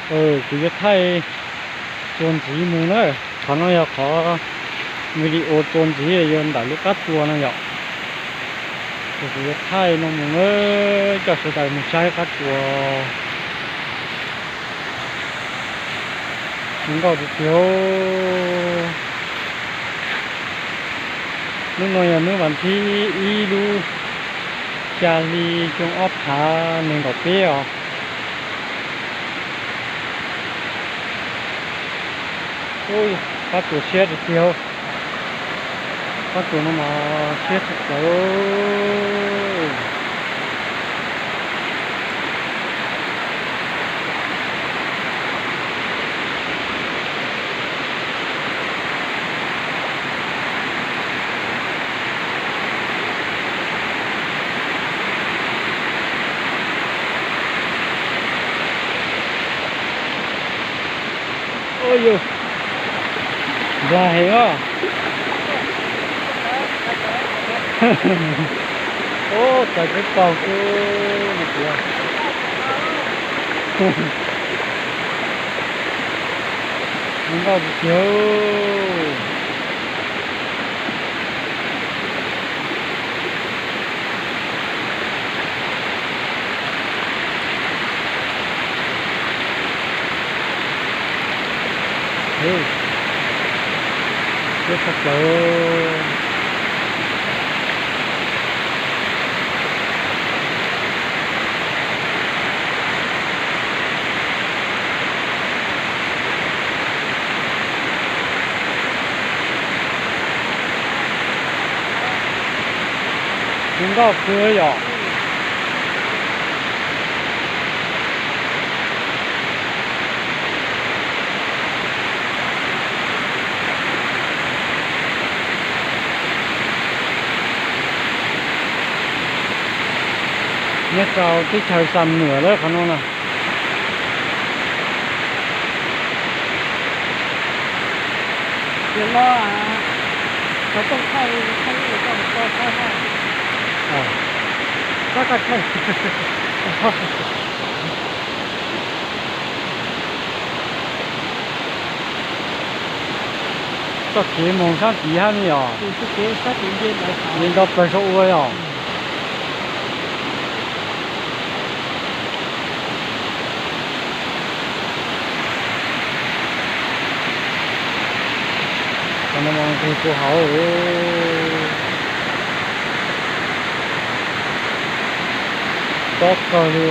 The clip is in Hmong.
Kuv yuav thaij txuas ntxiv mus na. Qhov no yog qhov video txuas ntxiv yuav ntawm lub qab tsuas no yom. Ces kuv yuav thaij no mus na, coj sawv daws mus saib qab tsuas. Zoo nkauj tiag tiag. Hnub no yog hnub vas thib ib lub xya hli xyoo ob phav nees nkaum peb os. Qab tsuas siab tiag tiag. Qab tsuas no mas siab tshaj plaws. Ua yus, nplag heev os. Ub, txais kawg paug xwb no tiag. Zoo nkauj tiag tiag. Siab tshaj plaws. Zoo nkauj kawg yom. Nyob rau teb chaws Xam Nuam lawm qhov no na. Txoj kev moog sab tid hab ne yom. Li nto plaws saum ua yom. Qhov no mas nqis puag hauv. Tob kawg li.